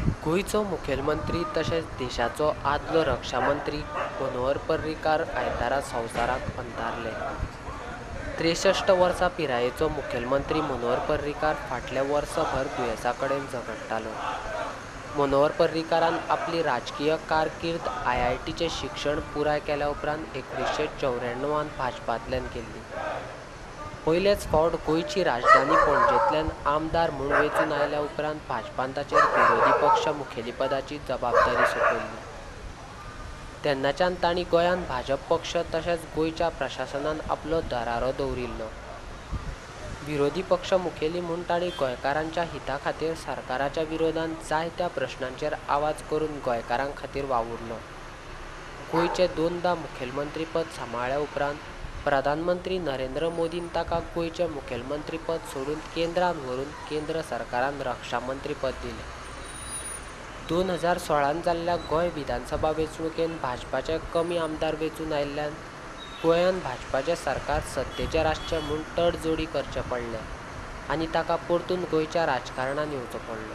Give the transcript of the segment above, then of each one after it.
गोंयचो मुखेलमंत्री तशेंच देशाचो आदलो रक्षामंत्री मनोहर पर्रीकार आयतारा संवसाराक अंतारले. 63 वर्सां पिरायेचो मुखेलमंत्री मनोहर पर्रीकार फाटल्या वर्सभर दुयेंसा कडेन झगडटालो. मनोहर पर्रीकारान आपली राजकीय कारकीर्द आयआयटीचें शिक्षण पुराय केल्या उपरांत 1994 भाजपांतल्यान केल्ली. पयलेच फावट गोंयची राजधानी पणजेंतल्यान आमदार म्हूण वेंचून आयल्या उपरांत भाजपान ताचेर विरोधी पक्ष मुखेलीपदाची जबाबदारी सोंपयल्ली. तेन्नाच्यान तांणी गोंयांत भाजप पक्ष तशेंच गोंयच्या प्रशासनान आपलो दरारो दवरिल्लो. विरोधी पक्ष मुखेली म्हूण तांणी गोंयकारांच्या हिता खातीर सरकाराच्या विरोधांत जायत्या प्रश्नांचेर आवाज करून गोंयकारां खातीर वावुरलो. गोंयचें दोनदां मुखेलमंत्रीपद सांबाळ्ळ्या उपरांत प्रधानमंत्री नरेंद्र मोदीन ताका गोंयचें मुखेलमंत्रीपद सोडून केंद्रांत व्हरून केंद्र सरकारान रक्षामंत्रीपद दिलें. 2016 जाल्ल्या गोंय विधानसभा वेंचणुकेंत भाजपाचे कमी आमदार वेंचून आयिल्ल्यान गोंयांत भाजपाचें सरकार सत्तेचेर आसचें म्हूण तडजोडी करचें पडलें आनी ताका परतून गोंयच्या राजकारणांत येवचो पडलो.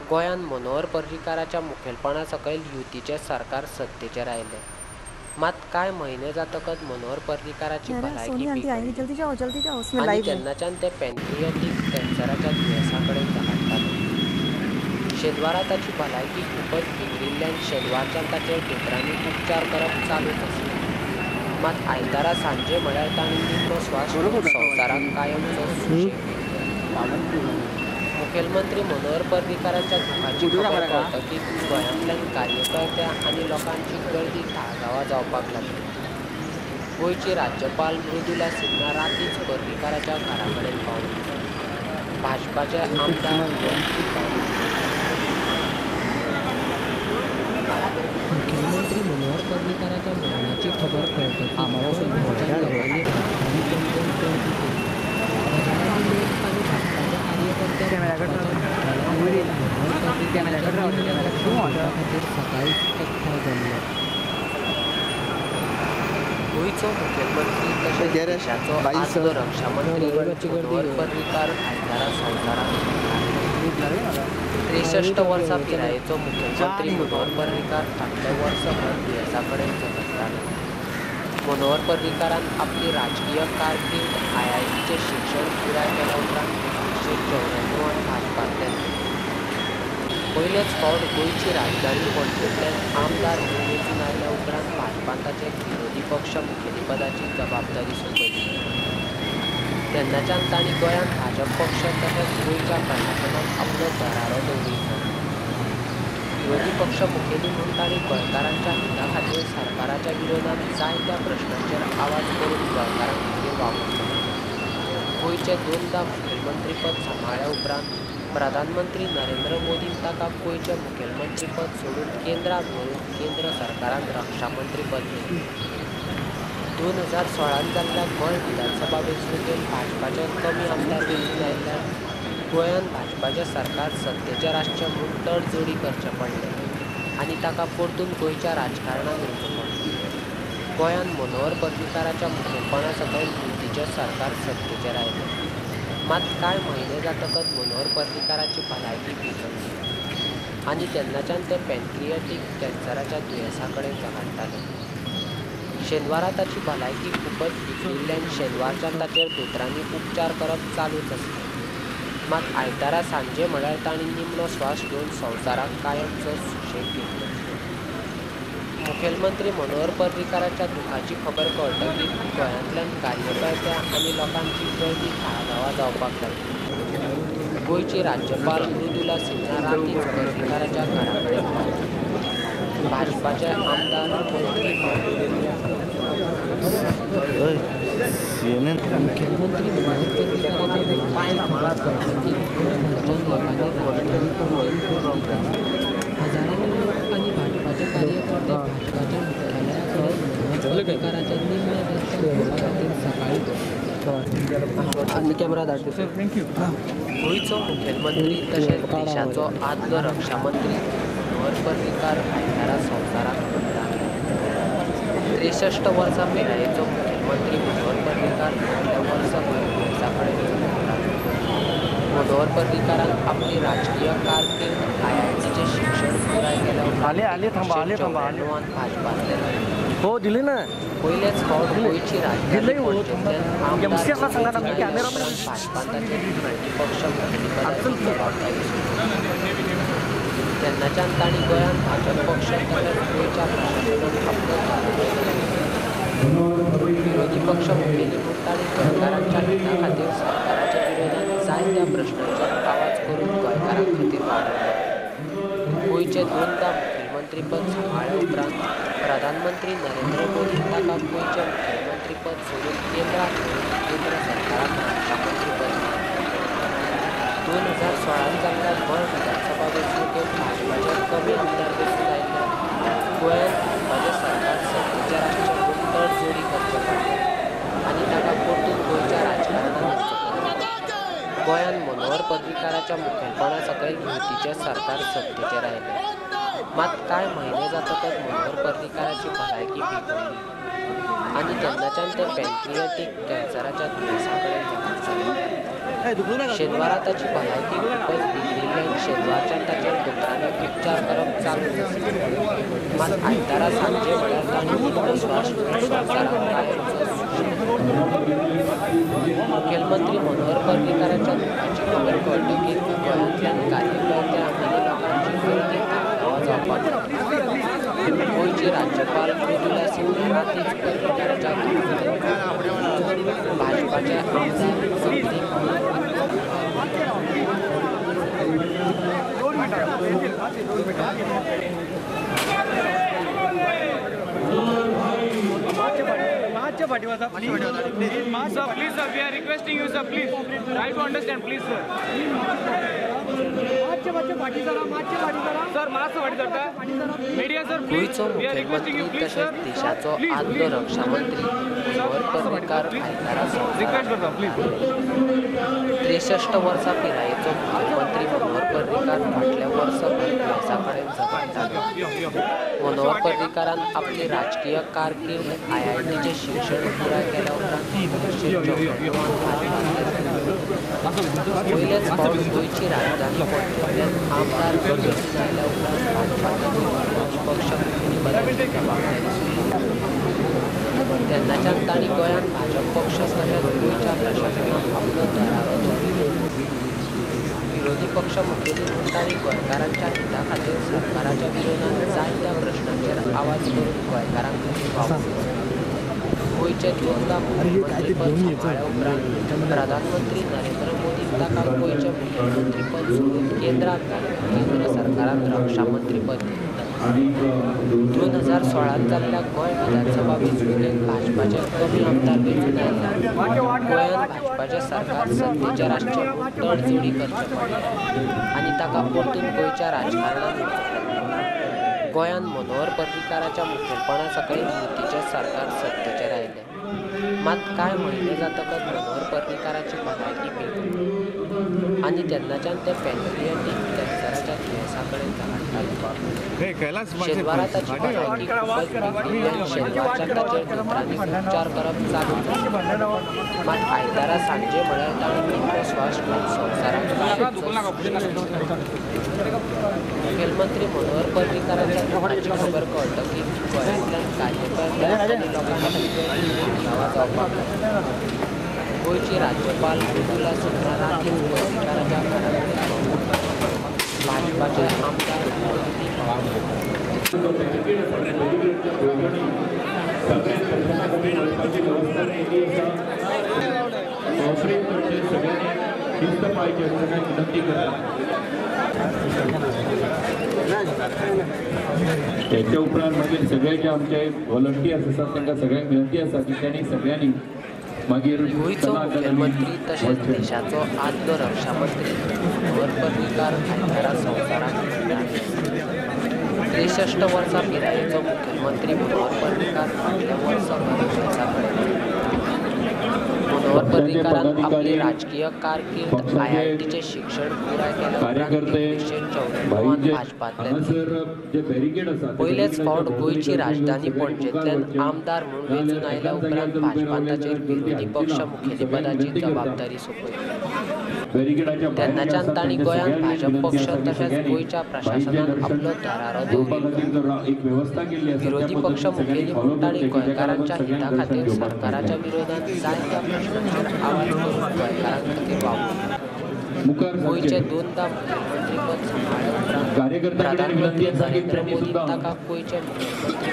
गोंयांत मनोहर पर्रीकाराच्या मुखेलपणा सकयल युतीचें सरकार सत्तेचेर आयलें. मात कांय म्हयने जातकच मनोहर पर्रीकाराची भलायकी बिगडली आनी तेन्नाच्यान ते पॅनक्रिएटीक कॅन्सराच्या दुयेंसा कडेन झगडटाले. शेनवारा ताची भलायकी खूबच बिगडिल्ल्यान शेनवारच्यान ताचेर दोतोरांनी उपचार करप चालूच आसलें. मात आयतारा सांजे म्हळ्यार तांणी निमणो श्वास घेवन संवसाराक कायमचो सुशेग घेतलो. मुखेलमंत्री मनोहर पर्रीकाराच्या दुखाची खबर कळटकीच गोंयांतल्यान कार्यकर्त्या आनी लोकांची गर्दी ताळगांवां जावपाक लागली. गोंयची राज्यपाल मृदुला सिन्हा रातीच पर्रीकाराच्या घरा कडेन पावली. भाजपाचे आमदार मुखेलमंत्री मनोहर पर्रीकाराच्या मरणाची खबर कळटकीच लोकांनी राजधानी पणजेंत गर्दी केली. हजारांनी लोक आनी भाजपाच्या कार्यकर्त्या खातीर सकाळींच एकठांय जमले. गोंयचो मुखेलमंत्री तशेंच देशाचो आदलो रक्षामंत्री मनोहर पर्रीकार आयतारा संवसाराक 63 वर्सां पिरायेचो मुखेलमंत्री मनोहर पर्रीकार फाटल्या वर्सभर दुयेंसा कडेन झगडटालो. मनोहर पर्रीकारान आपली राजकीय कारकीर्द आयआयटीचें शिक्षण पुराय केल्या उपरांत 1994 भाजपांतल्यान केली. पयलेच फावट गोंयची राजधानी पणजेंतल्यान आमदार म्हूण वेंचून आयल्या उपरांत भाजपान ताचेर विरोधी पक्ष मुखेलीपदाची जबाबदारी सोंपयली. तेन्नाच्यान तांणी गोंयांत भाजप पक्ष तशेंच गोंयच्या प्रशासनान आपलो दरारो दवरिल्लो. विरोधी पक्ष मुखेली म्हूण तांणी गोंयकारांच्या हिता खातीर सरकाराच्या विरोधांत जायत्या प्रश्नांचेर आवाज करून गोंयकारां खातीर वावुरलो. गोंयचें दोनदां मुखेलमंत्रीपद सांबाळ्ळ्या उपरांत प्रधानमंत्री नरेंद्र मोदीन ताका गोंयचें मुखेलमंत्रीपद सोडून केंद्रांत व्हरून केंद्र सरकारान रक्षामंत्रीपद दिलें. 2016 जाल्ल्या गोंय विधानसभा वेंचणुकेंत भाजपाचे कमी आमदार वेंचून आयिल्ल्यान गोंयांत भाजपाचें सरकार सत्तेचेर आसचें म्हूण तडजोडी करचें पडलें आनी ताका परतून गोंयच्या राजकारणांत येवचो पडलो. गोंयांत मनोहर पर्रीकाराच्या मुखेलपणा सकयल युतीचें सरकार सत्तेचेर आयलें. मात कांय म्हयने जातकच मनोहर पर्रीकाराची भलायकी बिगडली आनी तेन्नाच्यान ते पॅनक्रिएटीक कॅन्सराच्या दुयेंसा कडेन झगडटाले. शेनवारा ताची भलायकी खूबच बिगडिल्ल्यान शेनवारच्यान ताचेर दोतोरांनी उपचार करप चालूच आसलें. मात आयतारा सांजे म्हळ्यार तांणी निमणो श्वास घेवन संवसाराक कायमचो सुशेग घेतलो. मुखेलमंत्री मनोहर पर्रीकाराच्या दुखाची खबर कळटकीच गोंयांतल्यान कार्यकर्त्या आनी लोकांची गर्दी ताळगांवां जावपाक लागली. गोंयची राज्यपाल मृदुला सिन्हा रातीच पर्रीकाराच्या घरा कडेन पावली. भाजपाचे आमदार मंत्री मुखेलमंत्री मनोहर पर्रीकाराच्या दुखाची खबर कळटकीच गोंयभरच्यान लोकांनी राजधानी पणजेंत गर्दी केली. हजारांनी लोक आनी भाजपाचे कार्यकर्ते भाजपाच्या मुख्यालया कडेन मनोहर पर्रीकाराचें निमणें दर्शन घेवपा खातीर सकाळींच गोंयचो मुखेलमंत्री तशेंच देशाचो आदलो रक्षामंत्री मनोहर पर्रीकार आयतारा संवसाराक अंतारले. 63 वर्सां पिरायेचो मुखेलमंत्री मनोहर पर्रीकार फाटल्या वर्सभर दुयेंसा कडेन झगडटालो. मनोहर पर्रीकारान आपली राजकीय कारकीर्द आयआयटीचें उपरांत 1994 भाजपांतले. हो दिले ना. पयलेच फावट गोंयची राजधानी पणजेंतल्यान आमदार भाजपान ताचेर विरोधी पक्ष मुखेलीपदाची जबाबदारी सोंपयली. तेन्नाच्यान तांणी गोंयांत भाजप पक्ष तशेंच गोंयच्या प्रशासनाक आपलो धारो दवरलो. विरोधी पक्ष मुखेली म्हूण तांणी गोंयकारांच्या हिता खातीर सरकाराच्या विरोधांत जायत्या प्रश्नांचेर आवाज करून गोंयकारां खातीर वावुरलो. गोंयचें दोनदां मुखेलमंत्रीपद सांबाळ्ळे उपरांत प्रधानमंत्री नरेंद्र मोदीन ताका गोंयचें मुखेलमंत्रीपद सोडून केंद्रांत व्हरून केंद्र सरकारांत रक्षामंत्रीपद दिलें. 2016 जाल्ल्या गोंय विधानसभा वेंचणुकेंत भाजपाचे कमी आमदार वेंचून आयिल्ल्यान गोंयांत भाजपाचें सरकार सत्तेचेर आसचें म्हूण तडजोडी करचें पडलें आनी ताका परतून गोंयच्या राजकारणांत वचचें पडलें. गोंयांत मनोहर पर्रीकाराच्या मुखेलपणा सकयल युतीचें सरकार सत्तेचेर आयलें. मात कांय म्हयने जातकच मनोहर पर्रीकाराची भलायकी बिगडली आनी तेन्नाच्यान ते पॅनक्रिएटीक कॅन्सराच्या दुयेंसा कडेन झगडटाले. शेनवारा ताची भलायकी खूबच बिगडिल्ल्यान शेनवारच्यान ताचेर दोतोरांनी उपचार करप चालूच आसलें. मात आयतारा सांजे म्हळ्यार तांणी निमणो श्वास घेवन संवसाराक कायमचो सुशेग दिलो. मुखेलमंत्री मनोहर पर्रीकाराच्या दुख्खाची खबर कळटकीच गोंयांतल्यान कार्यकर्ते आनी लोकांची गर्दी तांडवां जावपाक लागली. गोंयची राज्यपाल मृदुला सिन्हा रातीच पर्रीकाराच्या घरा कडेन भाजपाचे आमदार Sandeep Sir, please sir, we are requesting you sir, please try to understand, please sir. Sir, mask फाटी धरता. Media sir, please. गोंयचो We are requesting मुखेलमंत्री you, please sir. तशेंच देशाचो Please, आदलो please. रक्षामंत्री मनोहर पर्रीकार आयतारा Request संवसाराक करता, please. 63 वर्सां पिरायेचो मुखेलमंत्री मनोहर पर्रीकार फाटल्या वर्सभर दुयेंसा कडेन झगडटालो. मनोहर पर्रीकारान आपली राजकीय कारकीर्द IITचें शिक्षण पुराय केल्या उपरांत 1994 भाजपांतले. पयलेच फावट गोंयची राजधानी पणजेंतल्यान आमदार म्हूण वेंचून आयल्या उपरांत भाजपान ताचेर विरोधी पक्ष मुखेलीपदाची जबाबदारी सोंपयली. तेन्नाच्यान तांणी गोंयांत भाजप पक्ष तशेंच गोंयच्या प्रशासनाक आपलो दरारो दवरलो. विरोधी पक्ष मुखेली म्हूण तांणी गोंयकारांच्या हिता खातीर सरकाराच्या विरोधांत जायत्या प्रश्नांचेर आवाज करून गोंयकारां खातीर वावुरलो. गोंयचें दोनदां मुखेलमंत्रीपद सांबाळ्ळे उपरांत प्रधानमंत्री नरेंद्र मोदीन ताका गोंयचें मुखेलमंत्रीपद सोडून केंद्रांत घालून केंद्र सरकारांत रक्षामंत्रीपद दिलें. 2016 जाल्ल्या गोंय विधानसभा वेंचणुकेंत भाजपाचे कमी आमदार वेंचून आयिल्ल्यान गोंयांत भाजपाचें सरकार सत्तेचेर आसचें म्हूण तडजोडी करचें पडलें आनी ताका परतून गोंयच्या राजकारणांत वचचें पडलें. गोंयांत मनोहर पर्रीकाराच्या मुखेलपणा सकयल युतीचें सरकार सत्तेचेर आयलें. मात कांय म्हयने जातकच मनोहर पर्रीकाराची भलायकी बिगडली आनी तेन्नाच्यान ते पॅनक्रिएटीक कॅन्सराच्या दुयेंसा कडेन झगडटाले. शेनवारा ताची भलायकी खूबच बिगडिल्ल्यान शेनवारच्यान ताचेर दोतोरांनी उपचार करप चालूच आसलें. मात आयतारा सांजे म्हळ्यार तांणी निमणो श्वास घेवन संवसाराक कायमचो सुशेग दिलो. मुखेलमंत्री मनोहर पर्रीकाराच्या दुख्खाची खबर कळटकीच गोंयांतल्यान कार्यकर्ते आनी लोकांची गर्दी तांडवां जावपाक लागली. गोंयची राज्यपाल मृदुला सिन्हा रातीच पर्रीकाराच्या घरा कडेन पावली. भाजपाचे आमदार संदीप त्याच्या उपरांत मागीर सगळे जे आमचे व्हॉलंटियर्स आसात तांकां सगळ्यांक विनंती आसा की तांणी सगळ्यांनी मागीर गोंयचो मुखेलमंत्री तशेंच देशाचो आदलो रक्षामंत्री मनोहर पर्रीकार आयतारा संवसाराक अंतारले. 63 वर्सां पिरायेचो मुखेलमंत्री मनोहर पर्रीकार फाटल्या वर्सभर दुयेंसा कडेन झगडटालो. मनोहर पर्रीकारान आपली राजकीय कारकीर्द IITचें शिक्षण पुराय केल्या उपरांत 1994 भाजपांतल्यान. पयलेच फावट गोंयची राजधानी पणजेंतल्यान आमदार म्हूण वेंचून आयल्या उपरांत भाजपान ताचेर विरोधी पक्ष मुखेलीपदाची जबाबदारी सोंपयली. बॅरिकेडाच्या तेन्नाच्यान तांणी गोंयांत भाजप पक्ष तशेंच गोंयच्या प्रशासनान आपलो दरारो दवरिल्लो. एक व्यवस्था केल्ली आसा विरोधी पक्ष मुखेली म्हूण तांणी गोंयकारांच्या हिता खातीर सरकाराच्या विरोधांत जायत्या प्रश्नांचेर आवाज करून गोंयकारां खातीर वावुरलो. गोंयचे दोनदा मुखेलमंत्रीपद सांबाळ्ळे उपरांत प्रधानमंत्री नरेंद्र मोदीन ताका गोंयचे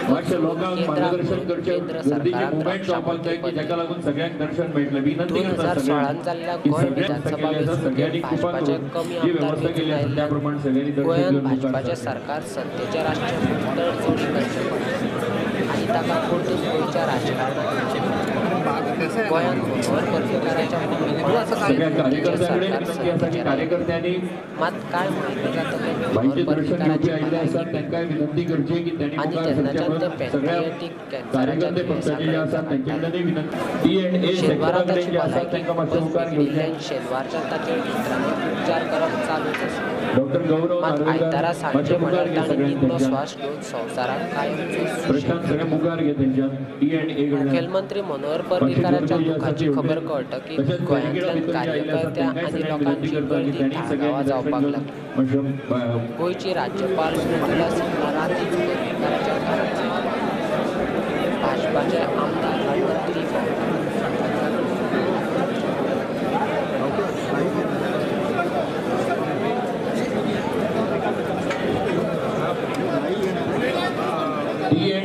मुखेलमंत्रीपद केंद्र सरकारांत रक्षामंत्रीपद दिलें. 2016 जाल्ल्या गोंय विधानसभा वेंचणुकेंत भाजपाचे कमी आमदार वेंचून आयिल्ल्यान गोंयांत भाजपाचें सरकार सत्तेचेर आसचें म्हूण तडजोडी करचें पडली आनी ताका परतून गोंयच्या राजकारणांत येवचें पडलें. गोंयांत मनोहर पर्रीकाराच्या मुखेलपणा सरकार सत्तेचेर आयलें. मात कांय म्हयने जातकच मनोहर पर्रीकाराची भलायकी बिगडली आनी तेन्नाच्यान ते पॅनक्रिएटीक कॅन्सराच्या दुयेंसा कडेन झगडटाले. शेनवारा ताची भलायकी खूबच बिगडिल्ल्यान शेनवारच्यान ताचेर दोतोरांनी उपचार करप चालूच आसा. मात आयतारा सांजे म्हळ्यार तांणी निमणो श्वास घेवन संवसाराक कायमचो सुशेग दिलो. मुखेलमंत्री मनोहर पर्रीकाराच्या दुखाची खबर कळटकीच गोंयांतल्यान कार्यकर्त्या आनी लोकांची गर्दी ताळगांवां जावपाक लागली. गोंयची राज्यपाल मृदुला सिन्हा रातीच पर्रीकाराच्या घरांत पावली. भाजपाचे आमदार मंत्री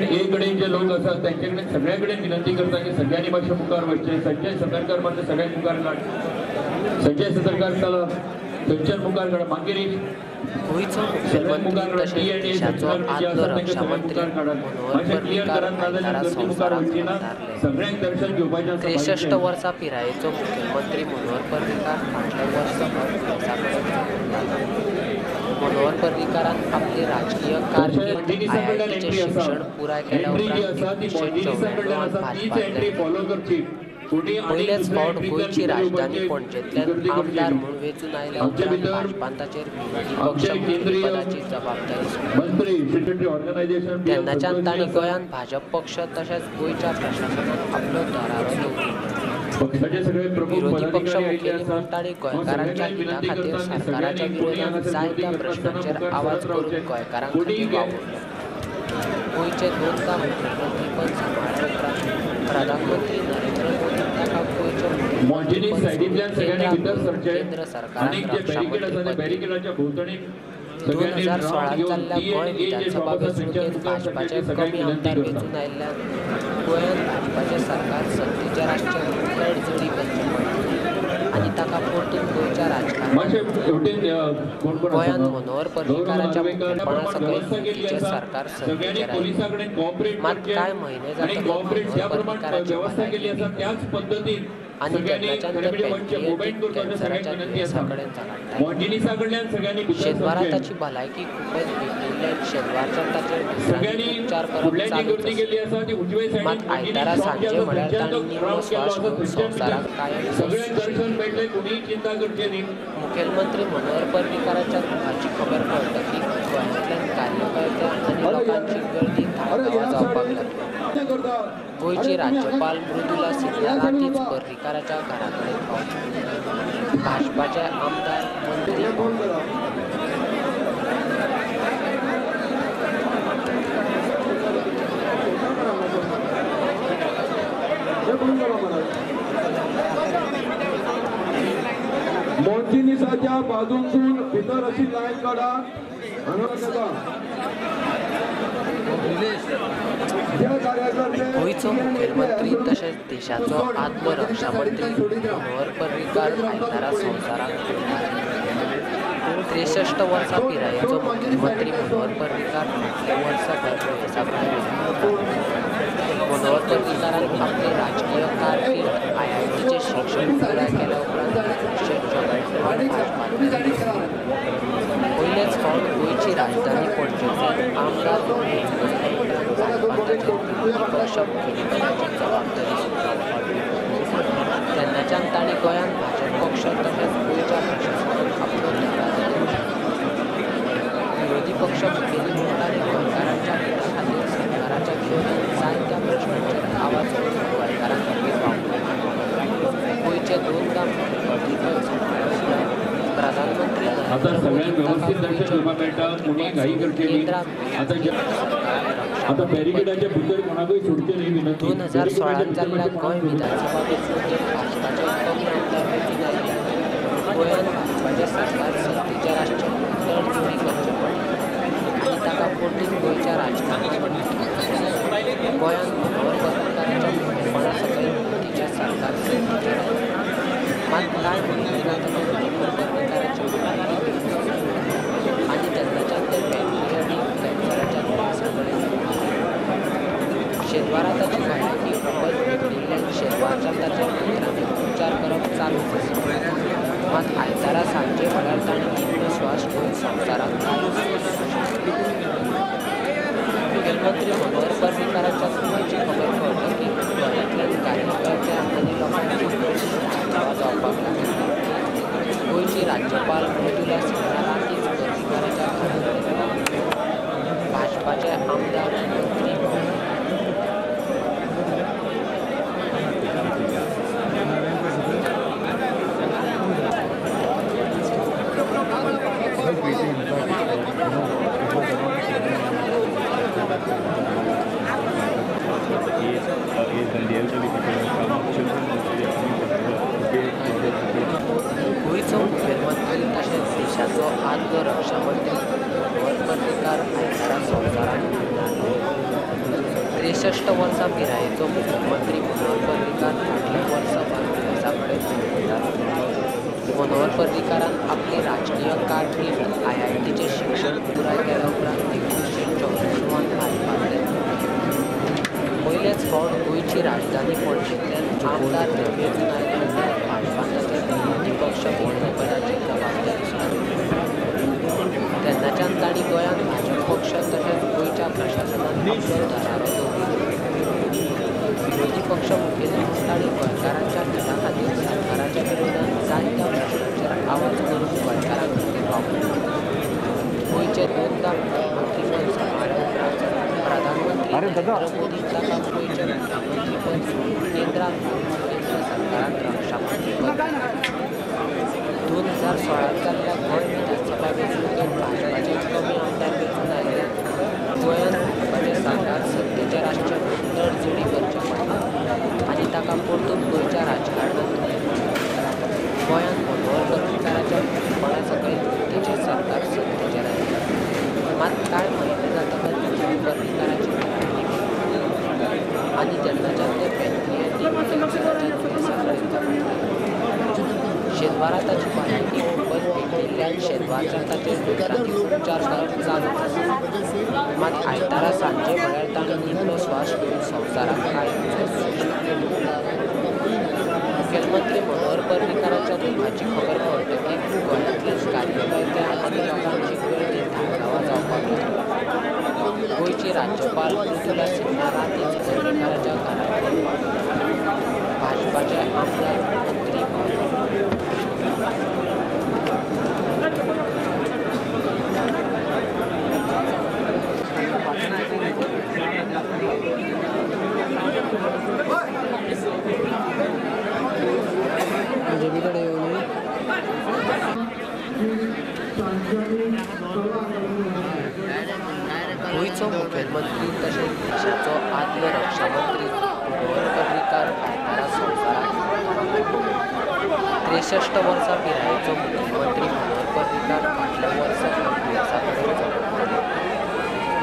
डी कडेन जे लोक आसात त्यांचे कडेन सगळ्या कडेन विनंती करता की सगळ्यांनी मातशें मुखार वचचें. संजय सतरकर मातशें सगळ्यांक मुखार काड. संजय सतरकर चला थंयच्यान मुखार काड. मागीर गोंयचो मुखेलमंत्री तशेंच देशाचो आदलो रक्षामंत्री मनोहर पर्रीकार आयतारा संवसाराक अंतारले. 63 वर्सां पिरायेचो मुखेलमंत्री मनोहर पर्रीकार फाटल्या वर्सभर दुयेंसा कडेन झगडटालो. मनोहर पर्रीकारान आपली राजकीय कारकीर्द IITचें शिक्षण पुराय केल्या उपरांत 1994 भाजपांतल्यान पयलेच फावट गोंयची राजधानी पणजेंतल्यान आमदार म्हूण वेंचून आयल्या उपरांत भाजपान ताचेर विरोधी पक्ष मुखेलीपदाची जबाबदारी सोंपयली. तेन्नाच्यान तांणी गोंयांत भाजप पक्ष तशेंच गोंयच्या प्रशासनान आपलो दरारो दवरिल्लो. विरोधी पक्ष मुखेली म्हूण तांणी गोंयकारांच्या हिता खातीर सरकाराच्या विरोधांत जायत्या प्रश्नांचेर आवाज करून गोंयकारां खातीर वावुरलो. गोंयचे दोनदा मुखेलमंत्रीपद सांबाळ्ळे उपरांत प्रधानमंत्री नरेंद्र मोदीन ताका गोंयचे मुखेलमंत्रीपद सोडून केंद्र सरकारांत रक्षामंत्रीपद दिलें. 2016 जाल्ल्या गोंय विधानसभा वेंचणुकेंत भाजपाचे कमी आमदार वेंचून आयिल्ल्यान गोंयांत भाजपाचें सरकार सत्तेचेर आसचें म्हूण तडजोडी करची पडली आनी ताका परतून गोंयच्या राजकारणांत गोंयांत मनोहर पर्रीकाराच्या मुखेलपणा सकयल युतीचें सरकार सत्तेचेर आयलें. मात कांय म्हयने जातकच मनोहर पर्रीकाराची भलायकी बिगडली आनी तेन्नाच्यान ते पॅनक्रिएटीक कॅन्सराच्या दुयेंसा कडेन झगडटाले. शेनवारा ताची भलायकी खूबच बिगडिल्ल्यान शेनवारच्यान ताचेर दोतोरांनी उपचार करप चालूच आसा. मात आयतारा सांजे म्हळ्यार तांणी निमणो श्वास घेवन संवसाराक कायमचो सुशेग दिलो. मुखेलमंत्री मनोहर पर्रीकाराच्या दुखाची खबर कळटकीच गोंयांतल्यान कार्यकर्त्या आनी लोकांची गर्दी ताळगांवां जावपाक लागली. गोंयची राज्यपाल मृदुला सिन्हा रातीच पर्रीकाराच्या घरा कडेन पावली. भाजपाचे आमदार मंत्री मोंजिनिसाच्या बाजूनसून भितर अशी लायन काडा. गोंयचो मुखेलमंत्री तशेंच देशाचो आदलो रक्षामंत्री मनोहर पर्रीकार आयतारा संवसाराक अंतारले. 63 वर्सां पिरायेचो मुखेलमंत्री मनोहर पर्रीकार फाटल्या वर्सभर दुयेंसा कडेन झगडटालो. मनोहर पर्रीकारान आपली राजकीय कारकीर्द IITचें शिक्षण पुराय केल्या उपरांत 1994 भाजपांतल्यान पयलेच फावट गोंयची राजधानी पणजेंतल्यान आमदार म्हूण वेंचून आयल्या उपरांत भाजपान ताचेर विरोधी पक्ष मुखेलीपदाची जबाबदारी सोंपयली. तेन्नाच्यान तांणी गोंयांत भाजप पक्ष तशेंच गोंयच्या प्रशासनान आपलो दरारो दवरिल्लो. विरोधी पक्ष मुखेली म्हूण तांणी गोंयकारांच्या हिता खातीर सरकाराच्या विरोधांत जायत्या प्रश्नांचेर आवाज करून गोंयकारां खातीर वावुरलो. गोंयचे दोनदा मुखेलमंत्रीपद सांबाळ्ळे उपरांत आता सगळ्यांक व्यवस्थित दर्शन घेवपाक मेळटा, कोणी घाई करची न्ही. आता आता बॅरिकेडाच्या भितर कोणाकूय सोडचें न्ही, विनंती. 2016 जाल्ल्या गोंय विधानसभा वेंचणुकेंत भाजपाचे कमी आमदार वेंचून आयिल्ल्यान गोंयांत भाजपाचें सरकार सत्तेचेर आसचें म्हूण तडजोडी करचें पडली आनी ताका परतून गोंयच्या राजकारणांत गोंयांत मनोहर पर्रीकाराच्या मुखेलपणा सकयल मोदीचें सरकार सत्तेचेर आयलें. मात कांय म्हयने जातकच मनोहर पर्रीकाराची भलायकी बिगडली आनी तेन्नाच्यान ते पॅनक्रियाटीक कॅन्सराच्या दुयेंसा कडेन झुजताले. शेनवारा ताची भलायकी खूबच बिगडिल्ल्यान शेनवारच्यान ताचेर दोतोरांनी उपचार करप चालूच आसा. मात आयतारा सांजे वेळार ताणें निमणो श्वास घेवन संवसाराक काळीज सोडलें. मुखेलमंत्री मनोहर पर्रीकाराच्या दुख्खाची खबर कळटकीच गोंयांतल्यान कार्यकर्ते आनी लोकांची गर्दी धांवधांव जावपाक लागली. गोंयची राज्यपाल मृदुला सिन्हा रातीच पर्रीकाराच्या घरा कडेन पावली. भाजपाचे आमदार, मंत्री गोंयचो मुखेलमंत्री तशेंच देशाचो आदलो रक्षामंत्री मनोहर पर्रीकार आयतारा संवसाराक अंतरले. 63 वर्सां पिरायेचो मुखेलमंत्री मनोहर पर्रीकार फाटल्या वर्सभर दुयेंसा कडेन झगडटालो. मनोहर पर्रीकारान आपली राजकीय कारकीर्द IITचें शिक्षण पुराय केल्या उपरांत 1994 भाजपांतल्यान. पयलेच फावट गोंयची राजधानी पणजेंतल्यान आमदार म्हूण वेंचून आयल्या उपरांत भाजपान ताचेर विरोधी पक्ष मुखेलीपदाची जबाबदारी सोंपयली. तेन्नाच्यान तांणी गोंयांत भाजप पक्ष तशेंच गोंयच्या प्रशासनांत आपलो दरारो दवरिल्लो. विरोधी पक्ष मुखेली म्हूण तांणी गोंयकारांच्या हिता खातीर सरकाराच्या विरोधांत जायत्या प्रश्नांचेर आवाज करून गोंयकारां खातीर वावुरलो. गोंयचे दोनदा मुखेलमंत्रीपद सांबाळ्ळ्या उपरांत प्रधानमंत्री नरेंद्र मोदी ताका गोंयचें मुखेलमंत्रीपद सोडून केंद्रांत व्हरून केंद्र सरकारांत रक्षामंत्रीपद दिलें. 2016 जाल्ल्या गोंय विधानसभा वेंचणुकेंत भाजपाचे कमी आमदार वेंचून आयिल्ल्यान गोंयांत भाजपाचें सरकार सत्तेचेर आसचें म्हूण तडजोडी करचें पडली आनी ताका परतून गोंयच्या राजकारणांत उरलें. गोंयांत मनोहर पर्रीकाराच्या मुखेलपणा सकयल मोदीचें सरकार सत्तेचेर आयलें. मात कांय म्हयने जातकच मनोहर पर्रीकाराची भलायकी बिगडली आनी तेन्नाच्यान ते पॅनक्रियाटीक कॅन्सराच्या दुयेंसा कडेन झगडटाले. शेनवारा ताची भलायकी खूबच बिगडिल्ल्यान शेनवारच्यान ताचेर दोतोरांनी उपचार करप चालूच आसा. मात आयतारा सांजे वेळार ताणें निमणो श्वास घेवन संवसाराक काळीज सोडलें. मुखेलमंत्री मनोहर पर्रीकाराच्या दुख्खाची खबर कळटकीच गोंयांतल्यान कार्यकर्ते आनी लोकांची गर्दी धांवधांव जावपाक लागली. गोंयची राज्यपाल मृदुला सिन्हा रातीच पर्रीकाराच्या घरा कडेन पावली. भाजपाचे आमदार, मंत्री गोंयचो मुखेलमंत्री तशेंच देशाचो आदलो रक्षामंत्री मनोहर पर्रीकार आयतारा संवसाराक अंतरले. 63 वर्सां पिरायेचो मुखेलमंत्री मनोहर पर्रीकार फाटल्या वर्सभर दुयेंसा कडेन झगडटाले.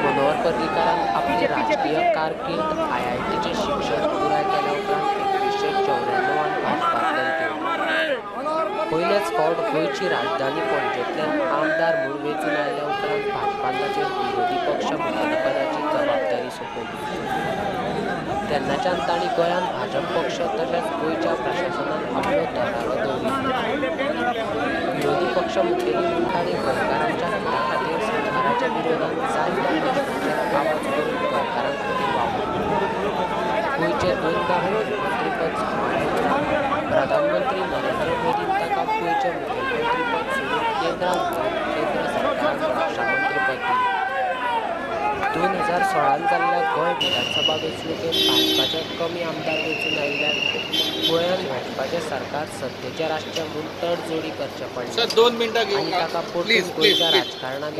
मनोहर पर्रीकारान आपली राजकीय कारकीर्द IITचें शिक्षण पुराय केल्या उपरांत 1994 भाजपांतल्यान केली. पयलेच फावट गोंयची राजधानी पणजेंतल्यान आमदार म्हूण वेंचून आयल्या उपरांत भाजपान ताचेर विरोधी पक्ष मुखेलीपदाची जबाबदारी सोंपयली. तेन्नाच्यान तांणी गोंयांत भाजप पक्ष तशेंच गोंयच्या प्रशासनांत आपलो दरारो दवरिल्लो. विरोधी पक्ष मुखेली म्हूण तांणी गोंयकारांच्या हिता खातीर सरकाराच्या विरोधांत जायत्या प्रश्नांचेर आवाज करून गोंयकारां खातीर वावुरलो. गोंयचे दोनदा मुखेलमंत्रीपद सांबाळ्ळ्या उपरांत प्रधानमंत्री नरेंद्र मोदीन ताका गोंयचें मुखेलमंत्रीपद सोडून केंद्रांत व्हरून केंद्र सरकारांत रक्षामंत्रीपद दिलें. 2016 जाल्ल्या गोंय विधानसभा वेंचणुकेंत भाजपाचे कमी आमदार वेंचून आयिल्ल्यान गोंयांत भाजपाचें सरकार सत्तेचेर आसचें म्हूण तडजोडी करचें पडलें सर, 2 मिनटां आनी घेवंक ताका प्लीज परतून प्लीज गोंयच्या प्लीज राजकारणांत